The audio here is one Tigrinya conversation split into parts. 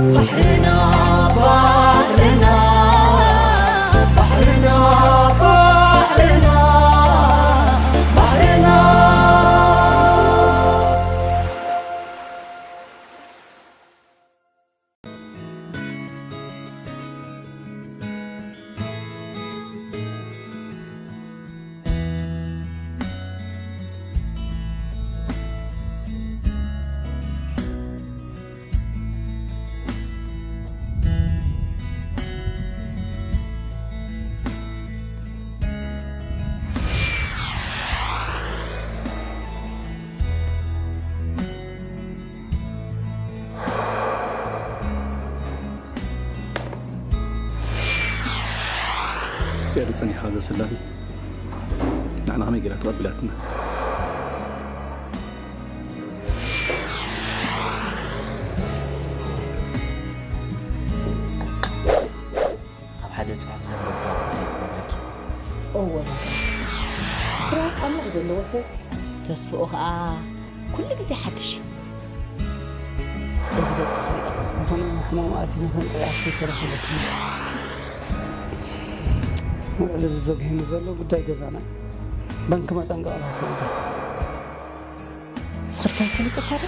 ባሕርና ባሕርና ባሕርና ባሕርና ባሕርና ያደ ጸኒሓ ዘሰላፊት ንዓና ከመይ ገይራ ተቐቢላትና? ኣብ ሓደ ጽሑፍ ዘሎ ፍርያት ክስዕብ ኣለኪ። እወ፣ ፍርያት ዓሚቕ ዘለዎ ሰብ። ተስፍኡ ኸኣ ኩሉ ግዜ ሓድሽ እዩ። እዚ ገጽ ክሪኦ። እንተኾነ ሕማም ኣትዩ ነተን ጥዑያት ከይተረፈለትን። ውዕል እዚ ዘግህኒ ዘሎ ጉዳይ ገዛና እዩ። ባንኪ መጠንቀቕታ ሰሊጠ። ዝኽርካ ሰሊጥካ ዶ?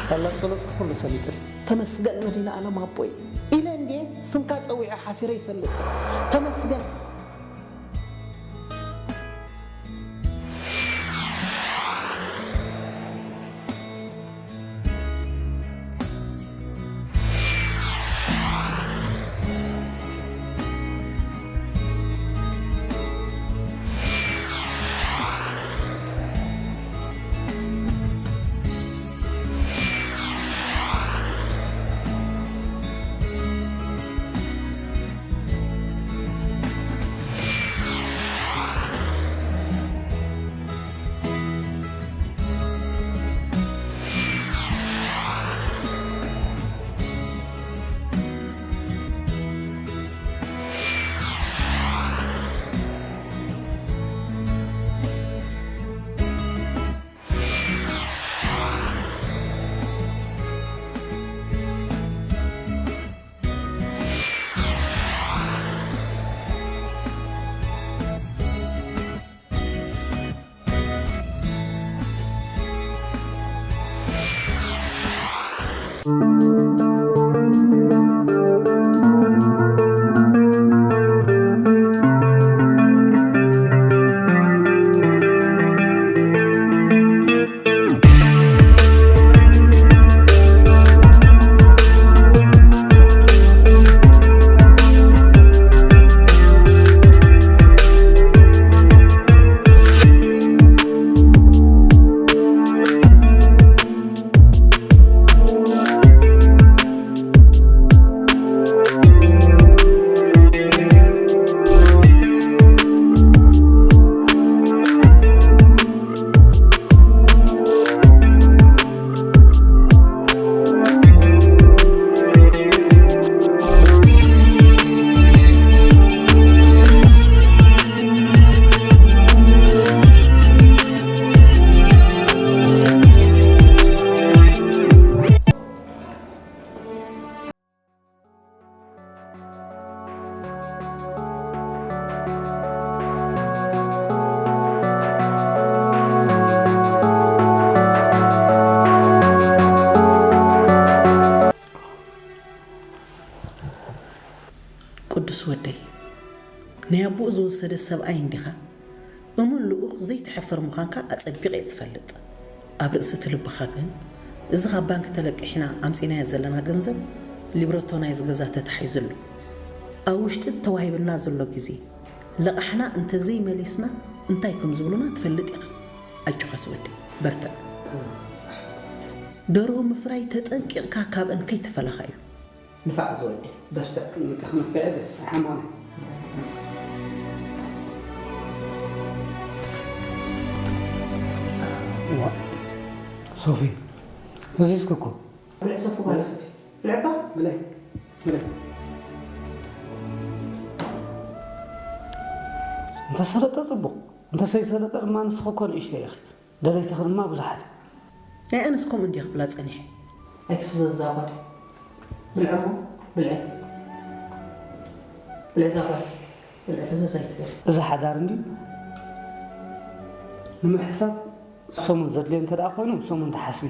ሳላ ጸሎት ክኹሉ ሰሊጥን። ተመስገን መድኃኔዓለም ኣቦይ ኢለ እንዴ ስምካ ጸዊዐ ሓፊረ ይፈልጥ። ተመስገን። ቅዱስ ወደይ፣ ናይ ኣቦኡ ዝወሰደ ሰብኣይ እንዲኻ? እሙን ልኡኽ ዘይትሕፍር ምዃንካ ኣጸቢቐ እየ ዝፈልጥ። ኣብ ርእሲ እቲ ልብኻ ግን፣ እዚ ካብ ባንክ ተለቂሕና ኣምጺናዮ ዘለና ገንዘብ፣ ሊብረቶ ናይዚ ገዛ ተታሒዙ ኣሎ። ኣብ ውሽጢ እቲ ተዋሂብና ዘሎ ግዜ፣ ለቓሕና እንተዘይመሊስና እንታይ ከም ዝብሉና ትፈልጥ ኢኻ። ኣጆኻስ ወደይ፣ በርትዕ። ደርሁ ምፍራይ ተጠንቂቕካ ካብአን ከይትፈላኻ እዩ። ንፋዕ ዝወዲ በርትዕ። በቃ ክነፍዕ ደ ሓማም። ዋ ሶፊ፣ እዚ እስኪ እኮ ብልዕ ሰፉ ጓል ሰፊ ብልዕባ ብላይ ብላይ። እንተሰለጠ ጽቡቕ፣ እንተሰይሰለጠ ድማ ንስኺ እኮ ንእሽተይ ኢኺ። ደለይትኺ ድማ ብዙሓት እዮም። ናይ ኣነስ ከምኡ እንድየ ክብላ ጸኒሐ። ኣይትፍዘዝ እዛ ጓል። ብልዒ እሞ ብልዒ። ብልዒ እዛ ጓል። ብልዒ ፈሰስ ኣይትበል። እዚ ሓዳር እንድዩ ንምሕሳብ ሰሙን ዘድልዮ እንተ ደኣ ኮይኑ ሰሙን ትሓስቢ።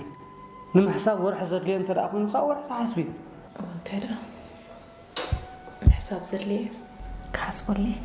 ንምሕሳብ ወርሒ ዘድልዮ እንተ ደኣ ኮይኑ ከዓ ወርሒ ትሓስቢ። እወ፣ እንታይ ደኣ ምሕሳብ ዘድልዮ ክሓስበሉ እየ።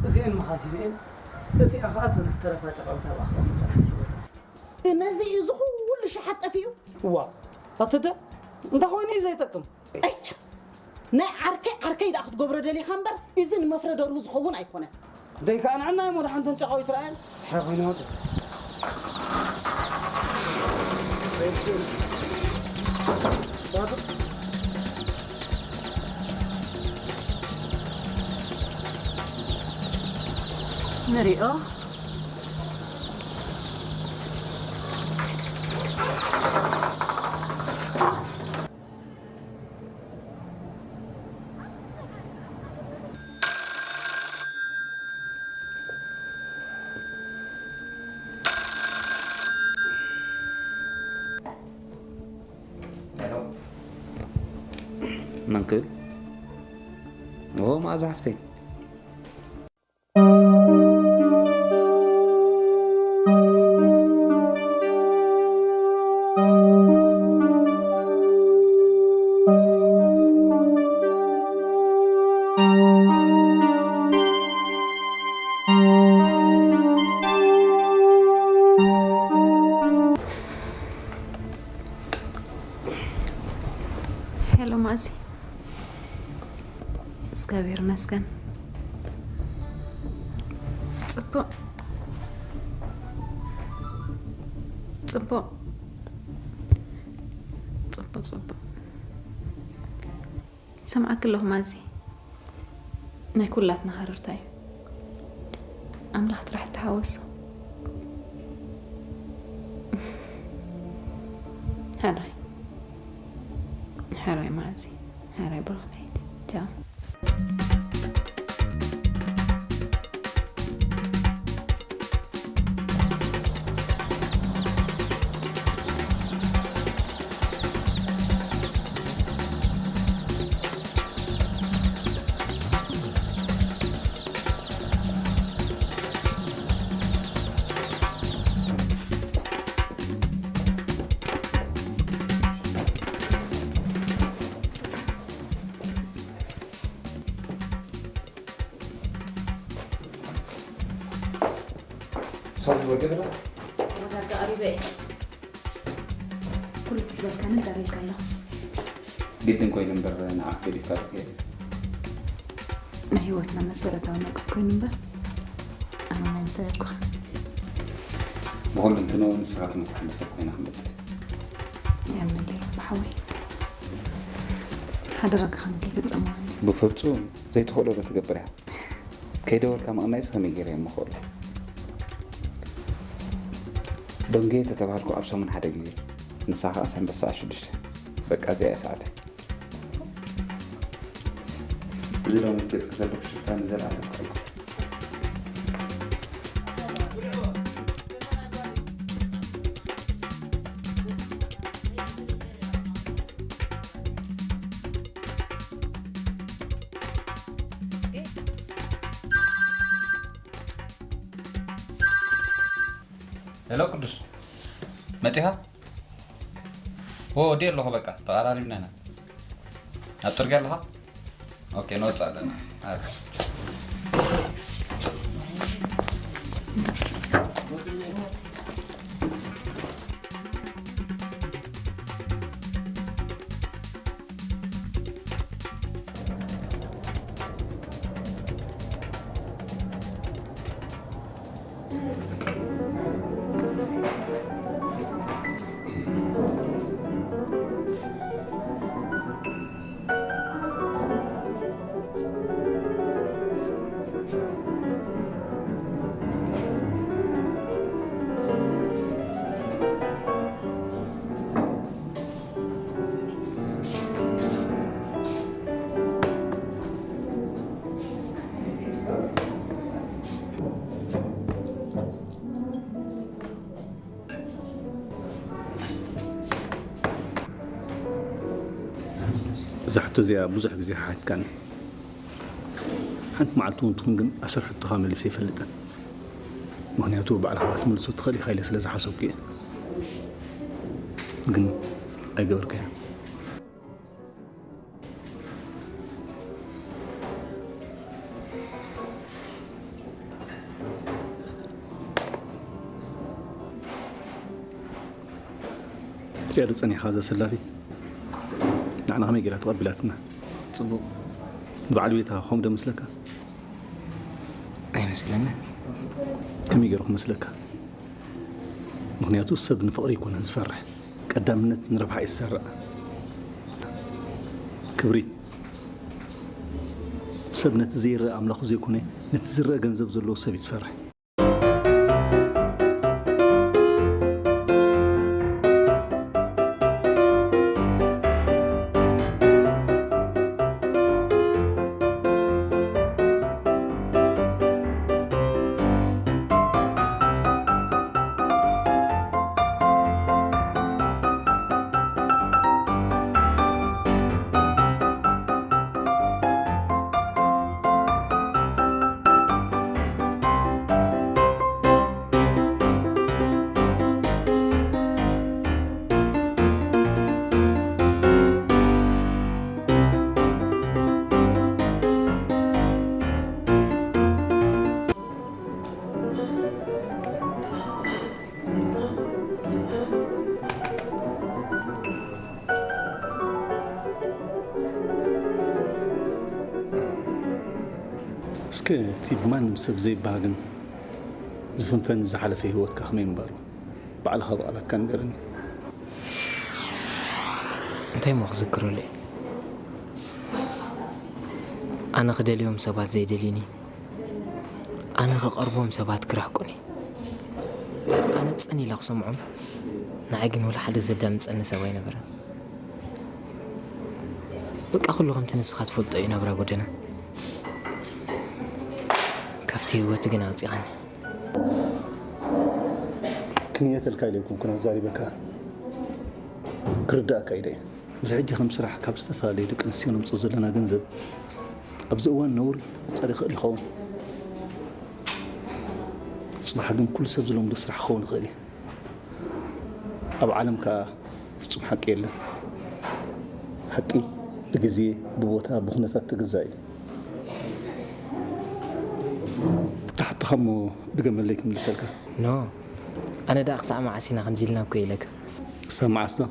እዚአን መኻሲን እየን። እቲኣ ኸዓ እተን ዝተረፋ ጨቓዊት ኣብኣ ክቐምጠን ሓሲበ። ነዚ እዩ እዚ ኩሉ ሸሓት ጠፊኡ? እዋ፣ ኣቲ ኣደ፣ እንታይ ኮይኑ እዩ ዘይጠቅም? እች፣ ናይ ዓርከይ ዓርከይ ደኣ ክትገብሮ ደሊኻ እምበር፣ እዚ ንመፍረ ደርሁ ዝኸውን ኣይኮነን። ደይ ከኣ ንዕና እሞ ደሓን ተን ጨቓዊት ረኣየን። እንታይ ኮይኑ ወዲ? ንሪኦ። ሄሎ። መን ክብል? ኦ፣ መኣዛ ሓፍተይ። ሄሎ ማዚ፣ እግዚኣብሔር ይመስገን። ጽቡቕ ጽቡቕ ጽቡቕ ጽቡቕ። ይሰምዓኪ ኣለኹ ማዚ። ናይ ኩላትና ሃረርታ እዩ። ኣምላኽ ጥራሕ ተሓወሶ። ሕራይ ሕራይ ማዚ፣ ሕራይ ብሩኽ ለይቲ። ቻው። ሰው ወደግራ ወዳጃ ቀሪበ ኩሉ ትስበካ ነገር ኢልካ ኣለኹ። ግድን ኮይኑ እምበር ንዓኽ ገዲፍካ ርክየ ናይ ህይወትና መሰረታዊ ነገር ኮይኑ እምበር ኣነ ናይ ምሳይ ኣድኩኻ። ብኹሉ እንትንኡ ንስኻትም ክሕልሰብ ኮይና ክመፅእ ያመንጌ ሓወይ ሓደራካ ከይተፀመወኒ። ብፍፁም ዘይትኽእሎ ዶ ትገብር እያ? ከይደወልካ ምቕናይስ ከመይ ገይረ እየ ምኽእሎ? ደንጎየ ተተባሃልኩ ኣብ ሰሙን ሓደ ግዜ፣ ንሳ ኸዓ ሰንበት ሰዓት ሽዱሽተ። በቃ እዚኣ እያ ሰዓተይ። እዚ ሎሚ ገጽኪ ዘሎ ፍሽኽታ ንዘለኣለም ክሕልፍ። ሄሎ ቅዱስ፣ መጺኻ? ኦ፣ ወዲ ኣለኹ፣ በቃ ተቐራሪብና ኢና። ኣብ ጽርግያ ኣለኻ? ኦኬ፣ ንወጽእ ኣለና። ኣረ። እዛ ሕቶ እዚኣ ብዙሕ ግዜ ሓቲትካኒ። ሓንቲ መዓልቲ እውን ትኹን ግን ኣሰር ሕቶኻ መሊሰ ኣይፈልጥን። ምኽንያቱ ባዕልኻ ክትምልሶ ትኽእል ኢኻ ኢለ ስለ ዝሓሰብኩ እየ። ግን ኣይገበርካዮን። ትሪኣ ዶ ጸኒሕካ እዛ ሰላፊት? ንዓና ከመይ ገይራ ተቐቢላትና? ጽቡቕ። ንበዓል ቤታ ከምኡ ዶ መስለካ? ኣይመስለንን። ከመይ ገይሩ ክመስለካ? ምኽንያቱ ሰብ ንፍቕሪ ኣይኮነን ዝፈርሕ፣ ቀዳምነት ንረብሓ እዩ ዝሰርዕ። ክብሪ ሰብ ነቲ ዘይረኣ ኣምላኹ ዘይኮነ ነቲ ዝረኣ ገንዘብ ዘለዎ ሰብ እዩ ዝፈርሕ። እቲ ብማንም ሰብ ዘይበሃግን ዝፍንፈን ዝሓለፈ ህይወትካ ከመይ ምንባሩ ባዕልኻ ብቓላትካ ንገረኒ። እንታይ እሞ ክዝክረሉ እየ? ኣነ ክደልዮም ሰባት ዘይደልዩኒ፣ ኣነ ክቐርቦም ሰባት ክርሕቁኒ። ኣነ ጽን ኢለ ክሰምዖም፣ ንዓይ ግን ወላ ሓደ ዘዳምጸኒ ሰብ ኣይነበረን። በቃ ኩሉ ከምቲ ንስኻ ትፈልጦ እዩ ናብራ ጎደና። ካብቲ ህይወት ግን ኣውጺኻኒ። ክንየተልካ ኢለ ኣይኮንኩን ኣዛሪበካ፣ ክርዳእካ ኢለ እየ። እዚ ሕጂ ከም ስራሕ ካብ ዝተፈላለዩ ደቂ ኣንስትዮ ነምፅኦ ዘለና ገንዘብ ኣብዚ እዋን ነውሪ ክፀር ይኽእል ይኸውን። ፅባሕ ግን ኩሉ ሰብ ዝለምዶ ስራሕ ክኸውን ይኽእል እዩ። ኣብ ዓለም ከዓ ፍጹም ሓቂ የለን። ሓቂ ብግዜ፣ ብቦታ፣ ብኹነታት ተገዛእ እዩ። ተሓትኻ እሞ ድገመለይ ክምልሰልካ። ኖ፣ ኣነ ደኣ ክሳዕ መዓስ ኢና ከምዚ ኢልና እኮ ኢለካ። ክሳብ መዓስ ዶ?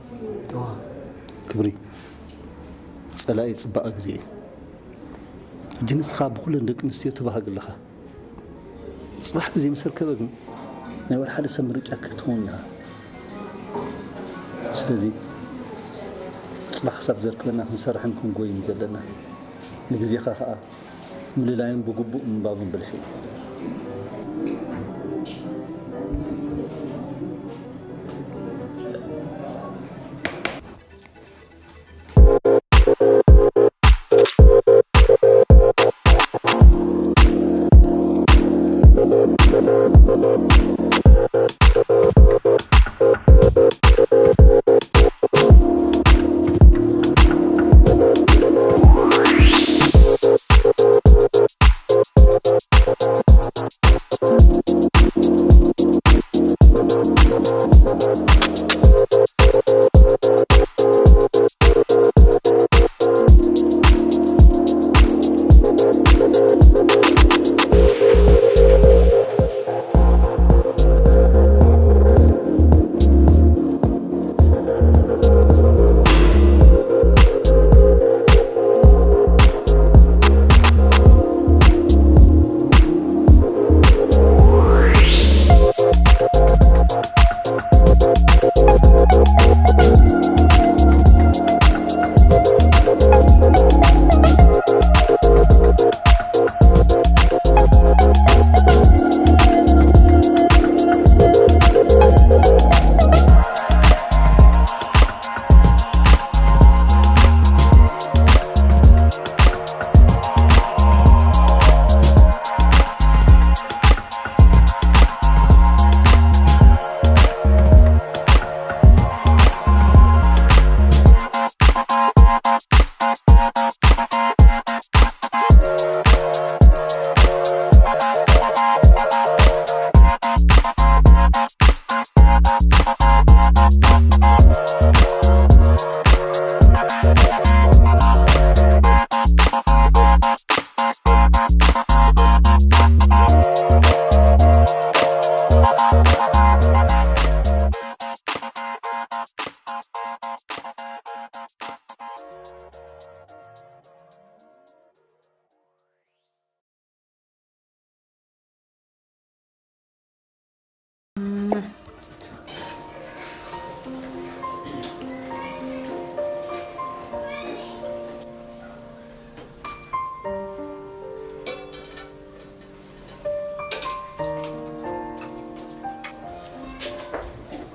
እዋ። ክብሪ፣ ጸላኢ ጽባቐ ግዜ እዩ። ሕጂ ንስኻ ብኹለን ደቂ ኣንስትዮ ትበሃግ ኣለኻ። ጽባሕ ግዜ ምስ ኣርከበ ግን ናይ ወላ ሓደ ሰብ ምርጫ ክትከውን ኢኻ። ስለዚ ጽባሕ ክሳብ ዘርክበና ክንሰርሕን ክንጎይን ዘለና። ንግዜኻ ኸኣ ምልላይን ብግቡእ ምንባብን ብልሒ እዩ።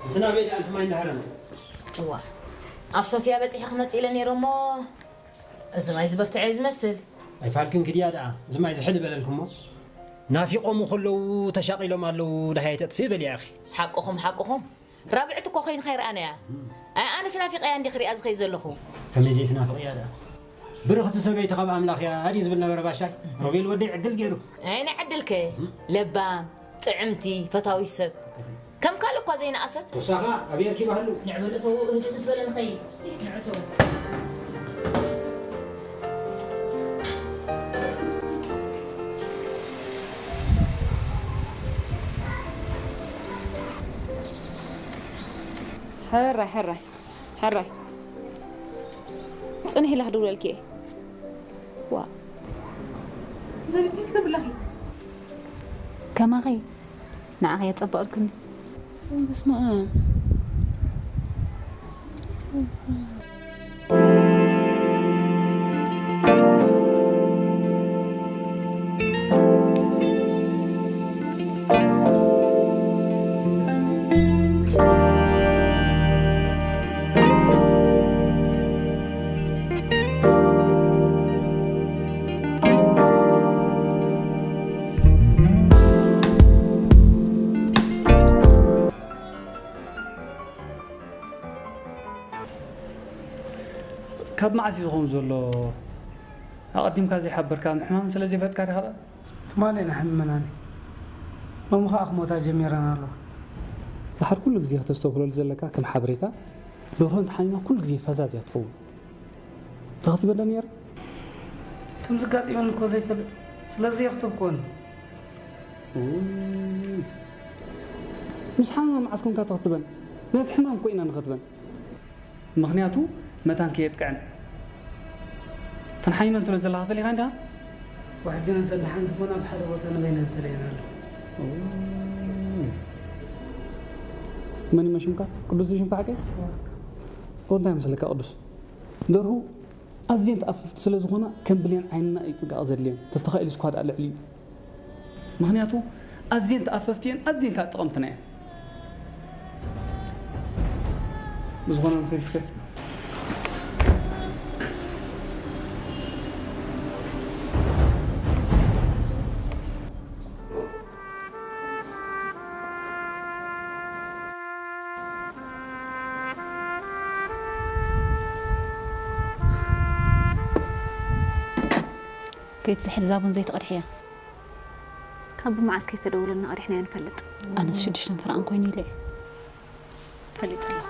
እንትና ቤት ኣንተ ማይ እንዳሃረመ እዋ ኣብ ሶፊያ በጺሐ ክመጽእ ኢለ ነይረ እሞ እዚ ማይ ዝበርትዐ እዩ ዝመስል። ኣይፋልክን ክድያ ደኣ እዚ ማይ ዝሕል በለልክሞ ናፊቆሙ ከለዉ ተሻቒሎም ኣለዉ ደሃይ ተጥፍእ በልያ ኢኺ። ሓቅኹም ሓቅኹም ራብዕቲ እኮ ኮይንካ ይርኣነያ። ኣይ ኣነስ ናፊቀያ እንዲ ክሪኣ ዝኸይ ዘለኹ። ከመይ ዘይትናፍቅያ ደኣ ብርኽቲ ሰበይቲ ካብ ኣምላኽ እያ ድዩ ዝብል ነበረ ባሻይ። ሮቤል ወደይ ዕድል ገይሩ። ኣይ ናይ ዕድልከ ለባም ጥዕምቲ ፈታዊት ሰብ ከም ካልእ እኳ ዘይነኣሰት። ቶሳኻ ኣበይ ኣርኪባህሉ? ንዕበል እተው እህድእ ምስ በለ ንኸይድ። ንዕተው። ሕራይ ሕራይ ሕራይ ጽንሕ ኢለ ክድውለልኪ እየ። ዋ ዘብቲ እስከ ብላኺ። ከማኺ ንዓኺ የጸበቐልኩኒ። በስመ ኣብ። ካብ መዓስ እዩ ዝኸውን ዘሎ? ኣቐዲምካ ዘይሓበርካ፣ ሕማም ስለ ዘይፈለጥካ ዲኻ? ትማሊ ኢና ሓሚመናኒ። ሎሚ ኸኣ ክሞታ ጀሚረን ኣለዋ። ደሓር ኩሉ ግዜ ክተስተብህለሉ ዘለካ ከም ሓበሬታ፣ ደርሆ እንተሓሚማ ኩሉ ግዜ ፈዛዝ እያ ትኸውን። ተኸቲበ እንደ ነይረ? ከም ዝጋጢመኒ እኮ ዘይፈልጥ፣ ስለዚ የኽትብ ኮን። ኡይ። ምስ ሓማም መዓስ ኮንካ ተኽትበን? ነቲ ሕማም እኮ ኢና ንኸትበን። ምኽንያቱ መታን ከየጥቅዐን። ተን ሓሚመን ትብል ዘለኻ ፈሊኻ እንዲኻ? ወሕዲ ነተን ደሓን ዝኾና ኣብ ሓደ ቦታ ንበይነን ተለየን ኣሎ። ኡይ። መን እዩ ሽምካ? ቅዱስ እዩ ሽምካ ሓቀይ? እወ። እወ፣ እንታይ ይመስለካ ቅዱስ? ደርሁ ኣዝየን ተኣፈፍቲ ስለ ዝኾና ከም ብሌን ዓይንና እዩ ጥንቃቐ ዘድልየን። ተተኻኢሉ ስኳ ደኣ ልዕሊ እዩ። ምኽንያቱ ኣዝየን ተኣፈፍቲ እየን፣ ኣዝየን ከዓ ጠቐምትና እየን። ብዝኾነ ንኺድ እስከ። ከይትዝሕል እዛ ቡን ዘይትቐድሕያ። ካብ ብመዓስ ከይተደውለልና ቀዲሕናዮ ንፈልጥ። ኣነስ ሽዱሽተ ፍርቓን ኮይኑ ኢለ እየ። ፈሊጠ ኣለኹ።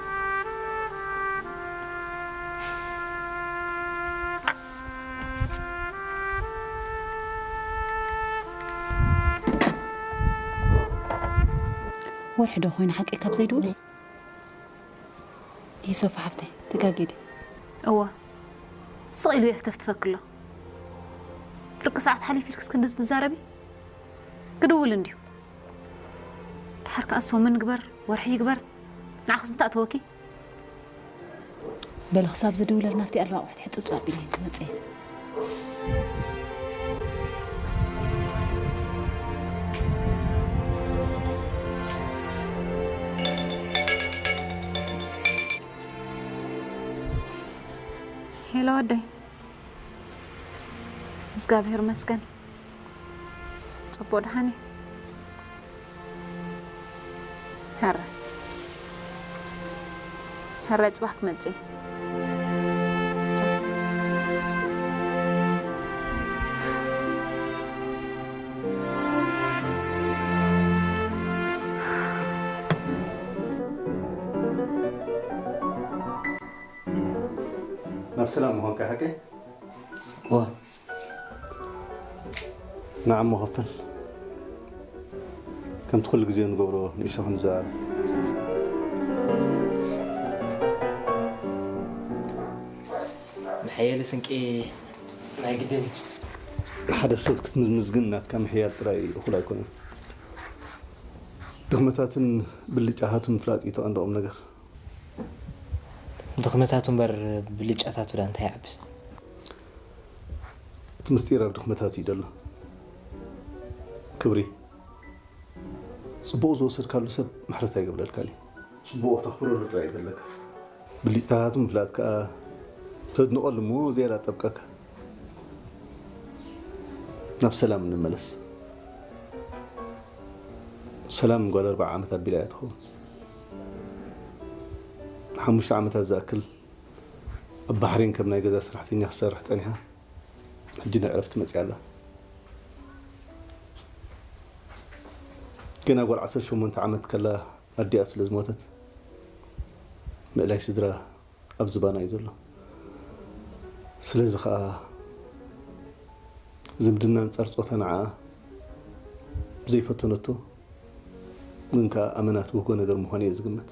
ወርሒ ዶ ኮይኑ ሓቀይ ካብ ዘይድውል? ይሶፋ ሓፍተይ፣ ተጋጊ ድዩ? እወ፣ ስቕ ኢሉ የህተፍትፈኪ ኣሎ። ፍርቂ ሰዓት ሓሊፉ ኢልክስ ክንድዚ ትዛረቢ? ክድውል እንድዩ። ደሓር ከኣ ሶምን ግበር፣ ወርሒ ይግበር፣ ንዓኽስ እንታይ ኣተወኪ? በሊ ክሳብ ዝድውለልና ኣብቲ ኣለዋ ኣቑሑት ሕጽብጽብ ኣቢለ እየ ክመጽእ እየ። ሄሎ ወደይ፣ እግዚኣብሔር ይመስገን። ጽቡቕ ደሓን እየ። ሕራይ፣ ሕራይ ጽባሕ ክመጽእ እየ። ናብ ሰላም ምዃንካ ሓቀይ? እወ። ንዓሞ ኸፈል። ከምቲ ኩሉ ግዜ ንገብሮ ንእሽቶ ክንዘራረብ። መሐየሊ ስንቂ ናይ ግድን እዩ። ንሓደ ሰብ ክትምዝምዝ ግን ናትካ ምሕያል ጥራይ እኹል ኣይኮነን። ድኽመታትን ብልጫታቱን ምፍላጥ እዩ እቲ ቀንዲ ቁም ነገር። ድኽመታቱ እምበር ብልጫታቱ ዳ እንታይ ይዓብስ? እቲ ምስጢር ኣብ ድኽመታቱ እዩ ዘሎ። ክብሪ፣ ጽቡቕ ዝወሰድካሉ ሰብ ምሕረት ኣይገብረልካን እዩ። ጽቡቕ ክተኽብረሉ ጥራይ እዩ ዘለካ። ብልጭታታቱ ምፍላጥ ከኣ ተድንቐሉ እሞ ዝያዳ ጠብቀካ። ናብ ሰላም እንመለስ። ሰላም ጓል ኣርብዓ ዓመት ኣቢላ እያ ትኸውን። ንሓሙሽተ ዓመታት ዝኣክል ኣብ ባሕሬን ከም ናይ ገዛ ሰራሕተኛ ክትሰርሕ ጸኒሓ፣ ሕጂ ንዕረፍቲ መጺኣ ኣላ። ገና ጓል ዓሰርተ ሸሞንተ ዓመት ከላ ኣዲኣ ስለ ዝሞተት፣ ምእላይ ስድራ ኣብ ዝባና እዩ ዘሎ። ስለዚ ኸኣ ዝምድና ኣንጻር ጾታ ንዓኣ ዘይፈተነቶ፣ ግን ከኣ ኣመና ትብህጎ ነገር ምዃኑ እየ ዝግምት።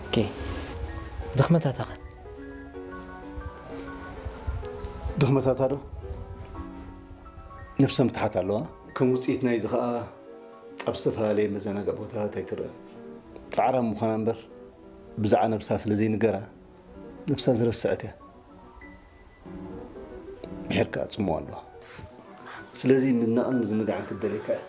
ኦኬ። ድኽመታታ ኸ? ድኽመታታ ዶ? ነብሰ ምትሓት ኣለዋ። ከም ውፅኢት ናይዚ ኸኣ ኣብ ዝተፈላለየ መዘናግዒ ቦታታት ኣይትረአን። ጻዕራም ምዃና እምበር ብዛዕባ ነብሳ ስለ ዘይንገራ ነብሳ ዝረስዐት እያ። ብሕር ከኣ ጽምዋ ኣለዋ። ስለዚ ምድናቕን ምዝንጋዕን ክደልየካ እያ።